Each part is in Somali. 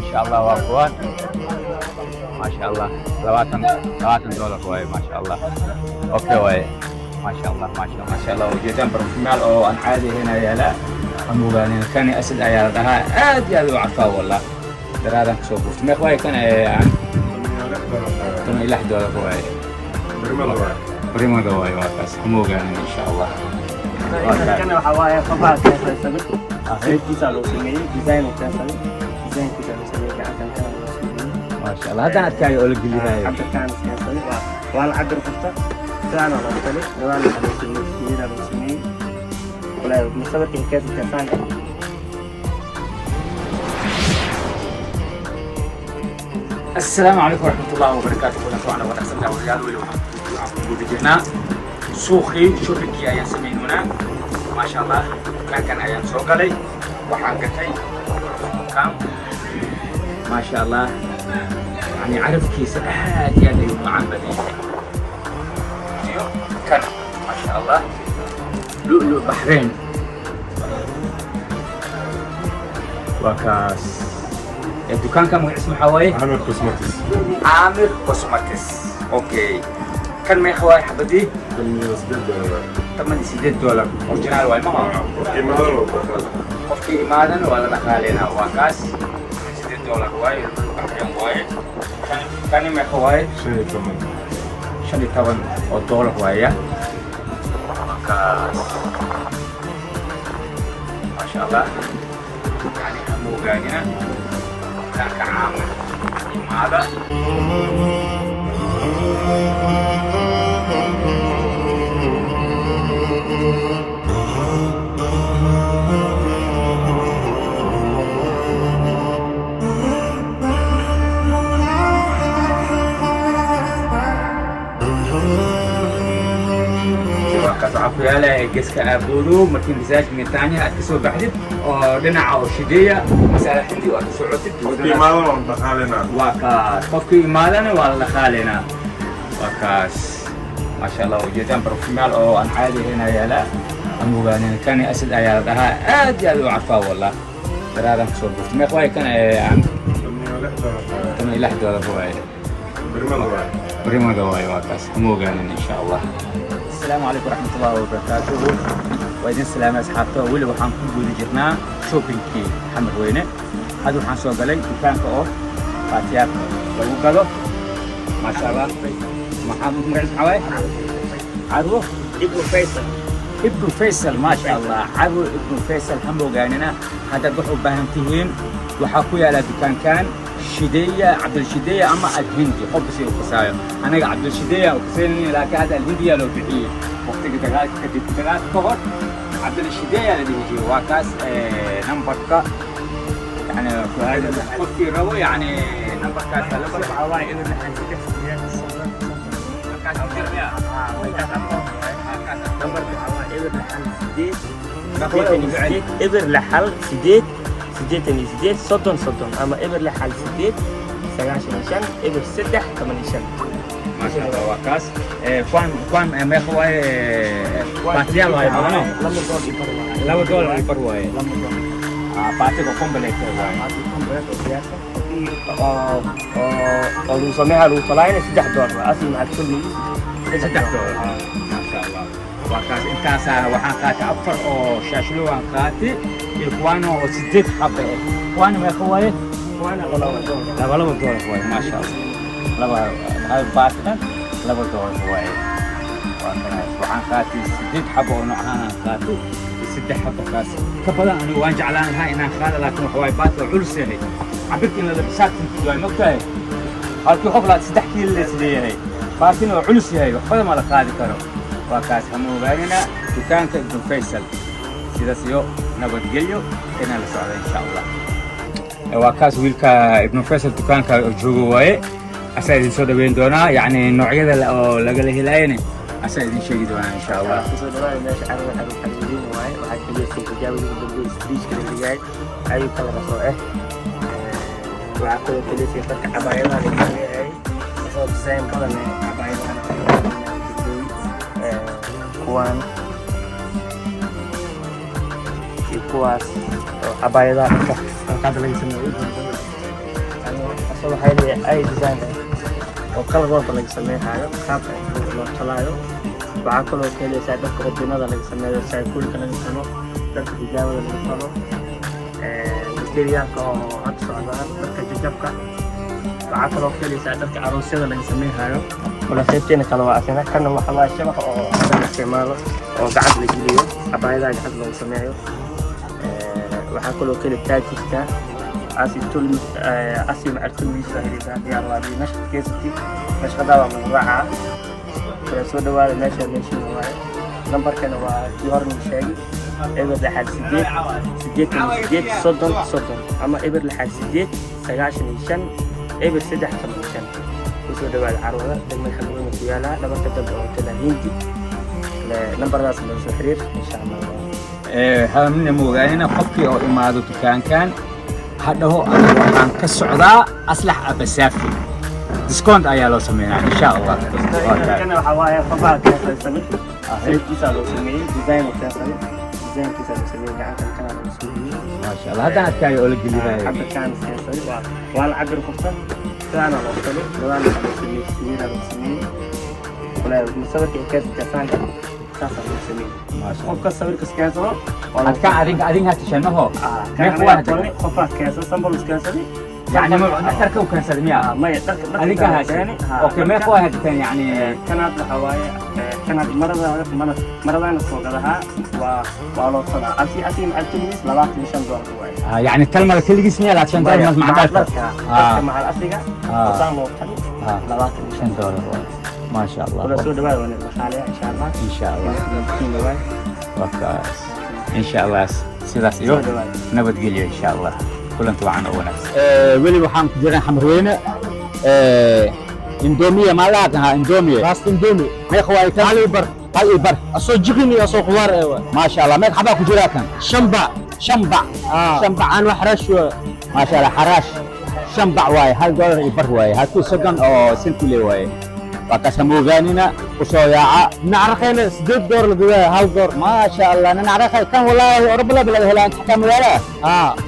Insha Allah waa kuwaan, maasha Allah, $20 waaye, maasha Allah. Okay waaye, maasha Allah, maasha, maasha Allah. Ujeedaan barfumaal oo aan caadi ahayn ayaa yaala aan ogaanin. Kani Asad ayaa la dhahaa, aad iyo aad u carfaa wallah. Daraadaan kasoo gurtay. Meeq waaye kan? $16 waaye. Primada waaye, waa kaas. Hama ogaanin, insha Allah. Kana waxaa waaye qofaa keensaday, sawirkiisa loo sameeyey, design uu keensaday, designkiisa loo sameeyey, gacantan kana loo sameeyey. Maasha Allah, haddaan arkaayo oo la gelinayo. Cabirkaan keensaday, waa la cabir qofta, sidaana loo talay, gadaal waxaa loo sameeyey, fiira loo sameeyey. Walaahi musawirka keensatay saan. Asalaamu calaykum waraxmat ullahi wabarakaatu. Kulanti waxaan wanaagsan daawadayaal. Weli waxaan ku guda jirnaa suuqii, shoppingkii ayaan samaynoonaa, maasha Allah. Dukaankan ayaan soo galay, waxaan gatay dukaan, maasha Allah. Yani carafkiisa aad iyo aad ayuu macaan badan yahay. Iyo kan, maasha Allah, Lulu Baxrain waa kaas. Dukaanka magaciisa maxaa waaye? Amir Cosmetics. Caamir Cosmetics, okay. Kan meeqa waaye xabadii? $18. $18, original waay maha? Qofkii maadana waa ku. Qofkii imaadan waa la dhaqaaleynaa. Waa kaas, $8 waaye, Baxrain waaye. Kan kani meeqa waaye? 15. 15 oo dollar waaya. Waa kaas, maasha Allah. Yani hama ogaanina, dukaanka Caamir imaada. Kaas waxaa ku yaala geeska Aabuudu, markii masaajid Mitaanya aad kasoo baxdid oo dhinaca oo Shideeya masaala Hindi oo aad kasoo cotid. Qofkii imaadana waa dhaqaaleynaa. Waa kaas, qofkii imaadana waa la dhaqaaleynaa. Waa kaas, maasha Allah. Ujeedaan barfumaal oo aan caadi ahayn ayaa yaala aan ogaanin. Kani Asad ayaa la dhahaa, aad iyo aad u carfaa wallah. Daraadaan kasoo gurtay. Meeq waaye kan? $16. $16 waaye. Primada waaye. Primada waaye, waa kaas. Hama ogaanin, insha Allah. Asalaamu calaykum waraxmat ullahi wabarakaatuhu. Waa idin salaamay asxaabta. Weli waxaan ku guda jirnaa shoppingkii Xamar Weyne. Hadda waxaan soo galay dukaanka oo baatiyaal lagu gado, maasha Allah. Maxaa magaciisa maxaa waaye? Carwo Ibnu Faysal. Ibnu Faysal, maasha Allah. Carwo Ibnu Faysal, hama ogaanina. Haddaad wax u baahan tihiin, waxaa ku yaala dukaankan Shideeya, Cabdilshideeya ama Alhindi, qofka si uu kasaayo. Anaga Cabdilshideeya u kasaynayna, laakiin hadda Alhindiya loo bixiyey waqtiga dagaalka kadib. Dagaalka ka hor Cabdilshideeya la dhihi jiray. Waa kaas nambarka, yani qofkii rabo, yani nambarkaas la Waxaa waaye 063 30 markaas u dirmiya. Nambarka waxaa waaye 068 88, 068 88 30 30 ama 068 95 03 15. Maasha Allah, waa kaas. Kuwan meeqa waaye? Baatiyaal waaye badano. $2 iyo bar waaye. $2 iyo bar waaye. $2. Ah, baatiga complete waaye. Baati complete oo diyaarsan oo oo lagu sameeyaa, lagu talaayna $3 waaye. Asli maxaad kulligiis $3, maasha Allah. Waa kaas. Intaasaa waxaan qaatay afar oo shaashlo waan qaatay iyo kuwaana oo sideed xaba eh. Kuwaana meeqa waaye? Kuwaana $2. $2 waaye, maasha Allah. Laba hal baati dhan $2 waaye. Waa kana, waxaan qaatay sideed xabo oo noocahan aan qaatay iyo saddex xabo kaas ka badan. Anigu waan jeclaan lahaa inaan qaada, laakiin waxa waaye baati waa culus yahay. Cabirka in la xisaabtantid waay, mogtahay? Halkii qof laad 3 kiilo la isleeyahay, baatina waa culus yahay, wax badan ma la qaadi karo. Waa kaas, hama ogaanina dukaanka Ibnu Faysal. Sidaas iyo nabadgelyo, inaan la socda, insha Allah. Waa kaas wiilka Ibnu Faysal dukaanka joogo waaye. Asaa idin soo dhaweyn doonaa, yacni noocyada oo lagala helaayana asaa idin sheegi doonaa, insha Allah. Kusoo dhawaada meesha carwo, carwo xariiriin waaye. Waxaa keliya xijaabada ugu dambeeyay stage-ka la dhigay ayuu kala soo eh. Waxaa kaloo keliya dharka cabaayadaha la leeyahay, asoo design badan eh cabaayadaha kuwaan iyo kuwaas oo cabaayadaha dharka hadda laga sameeyo. Asoo waxaa leeyahay ay design ah oo kalar walba laga sameynaayo, qaabka loo talaayo. Waxaa kaloo ka helaysaa dharka obinada laga sameeyo, saakuulka laga talo, dharka xijaabada laga talo, materiaalka oo hadda socdaan, dharka jajabka. Waxaa kaloo ka helaysaa dharka aroosyada laga sameynaayo. Wala qaybteena kale waa asina. Kana waxa waa shabaqa oo hadda la isticmaalo oo gacanta la geliyo, cabaayadaha gacanta loogu sameeyo. Waxaa kaloo ka heli taajirka asi tulmi, asi macal tulmiisa helaysaa. Diyaar waa meesha keysatid, nashqadaa waa lagu raacaa. Kala soo dhawaada meesha, meeshiina waaye. Nambarkana waa kii hore nagu sheegay: 068 88 30 30 ama 068 95 03 15. Kusoo dhawaada carwada degmada Xamarweyne ku yaalaa, dhabarka dambe oo tala Hindi. Nambaradaas loo soo xiriir, insha Allah. Hamna moogaanina, qofkii oo imaado dukaankan ha dhaho: "Aniga waxaan ka socdaa Aslax Abasaafi", discount ayaa loo sameynaa, insha Allah. Kana waxaa waaye qofaa keensaday sawir, sawirkiisaa loo sameeyey, design oo keensaday, designkiisaa loo sameeyey, gacantan kana loo sameeyey. Maasha Allah, haddaan arkaayo oo la gelinayo. Cabirkaan keensaday, waa la cabir qofta, sidaana loo talo, gadaal waxaa loo sameeyey, sawirraa loo sameeyey. Walaahi sawirka ay keensatay saanka saasaa loo sameeyey. Maasha Allah. Qofka sawirkas keensado waa loo Adka adinka tashanaho. Ah, meeqa kan waa? anaga qofaa keensaday, sample keensaday. Yani dharka u keensaday miya? Ah, maya, dharka adinka haysay. Okay, meeqa waa haditan yani? Kanaad waxaa waaye kanaad marada maradaana soo gadahaa, waa loo talaa asi macal tulis $25 waaye. Ah, yani talmada keligiis miya $25 maca dharka? Dharka dharka macal asiga wasaan loo tali $25. Shan doolar waaye, maasha Allah. Kula soo dhawaada, waa dhaqaaleya, insha Allah. Insha Allah. Miskiin waaye. Waa kaas, insha Allah, sidaas iyo Soo dhawaada. nabadgelyo, insha Allah, kulanti wacan oo wanaagsan. Weli waxaan ku jirnaa Xamarweyne. Indomiya maa la aqahaa? Indomiya. Baasta Indomie. Meeqa waay kan? Hal iyo bar. Hal iyo bar. Asoo jikin iyo asoo khudaar eh waay. Maasha Allah. Meeqa xabaa ku jiraa kan? Shan bac. Shan bac. Ah. Shan bac. Aan wax xaraash waay. Maasha Allah, xaraash shan bac waaye, $1.25 waaye, halkii 30 oo senti le waaye. Waa kaas, hamoogaanina, kusoo yaaca. Nacraqayna $8 la gudaaya, $1. Maasha Allah, nanacraqay kan walaahi orobala laga helaa inta xataa magaala.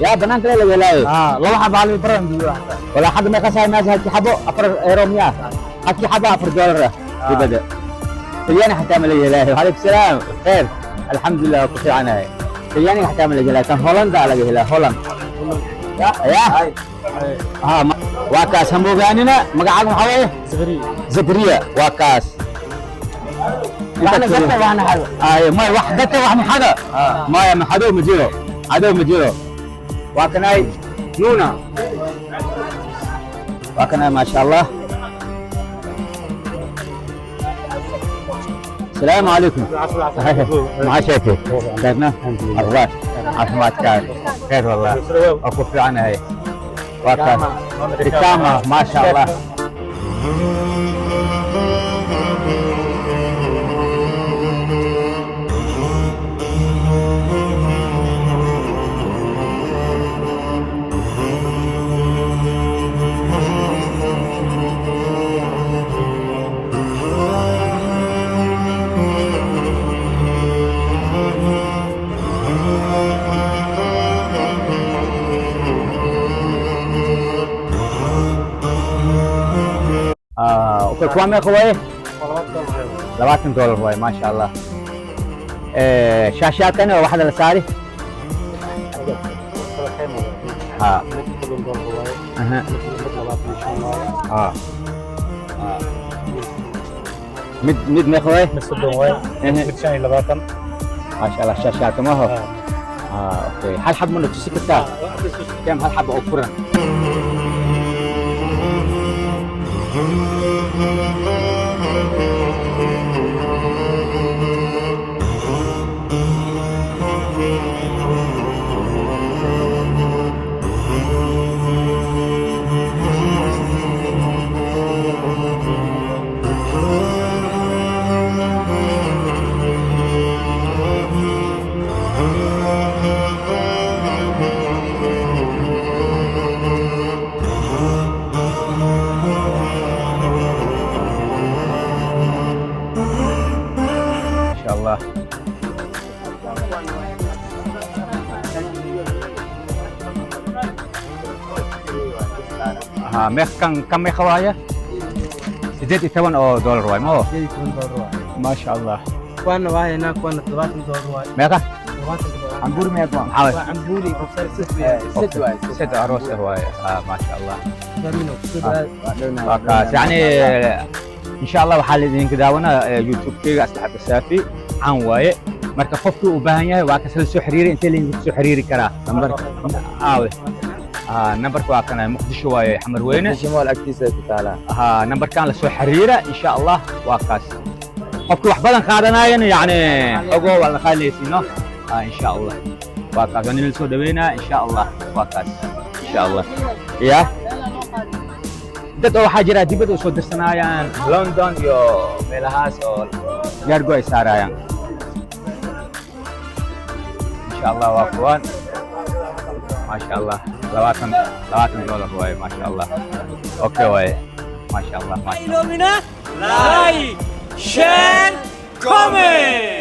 Yaa banaanka laga helaayo. Laba xaba hal iyo bar aan gudaa xataa. Walaa xagga meeqa saay meesha halkii xabo? 4 euro miyaa? Halkii xabo $4 ah dibadda talyaani xataa ma laga helaayo. Calaykum salaam, kheer, alxamdulilah, waa ku fiicanahay. Talyaaniga xataa ma laga helaayo kan, Holanda laga helaa, Holland ya. Ha, waa kaas, hamoogaanina. Magacaaga maxaa waaye? Zakariya. Zakariya, waa kaas. Waxna gata, waxna xado. Ay may wax gata, wax maxada maya, maxadow ma jiro, cadow ma jiro. Waa kanay nuuna, waa kanay, maasha Allah. السلام عليكم، مع شاكر كيفنا؟ اخبار عافيتك؟ خير والله، اكو في عنا هي وكاس إقامة، ما شاء الله. Okay, kuwaa meeqa waaye? $20 waaye, maasha Allah. Shaashaadkana waa waxda la saari. Ha aha ha, mid meeqa waaye? Mid 30 waay. Mid 25. Maasha Allah, shaashaadka ma ho? Okay, hal xab ma na tusi kartaa kam hal xab oo furan? Ha, meeq kan kan meeqa waaye? 18 oo dollar waaye ma? $18 waaye. Maasha Allah. Kuwaana waa haynaa, kuwaana $70 waaye. Meeqa? $70. Cambuur meeqa maxaa waaye? Waa cambuuri qofsar set. Set waaye, set aroos ah waaye. Ha, maasha Allah. Fahmino, kusoo dhawaada. Waa kaas, yani insha Allah waxaa laidinka daawanaa YouTube-keyga Asxaabta Saafi caan waaye. Marka qofkii u baahan yahay waa kasla soo xiriiri. Intee laydinku soo xiriiri karaa? Nambarka aawe? Nambarka waa kana, Muqdisho waaye, Xamar Weyne. Muqdisho Mall agtiisa ay ku taalaa. Ha, nambarkan la soo xiriira insha Allah. Waa kaas, qofkii wax badan qaadanaayana yani ogo waa la qaalaysiino. Insha Allah waa kaas, waa nila soo dhaweynaa insha Allah. Waa kaas insha Allah. Ya dad oo waxaa jira dibadda u soo dirsanaayaan, London iyo meelahaas oo gaargo ay saarayaan insha Allah. Waa kuwaan, maasha Allah, $20 waaye. Maasha Allah, okay waaye, maasha Allah, maasha Allah. Like, share, comment.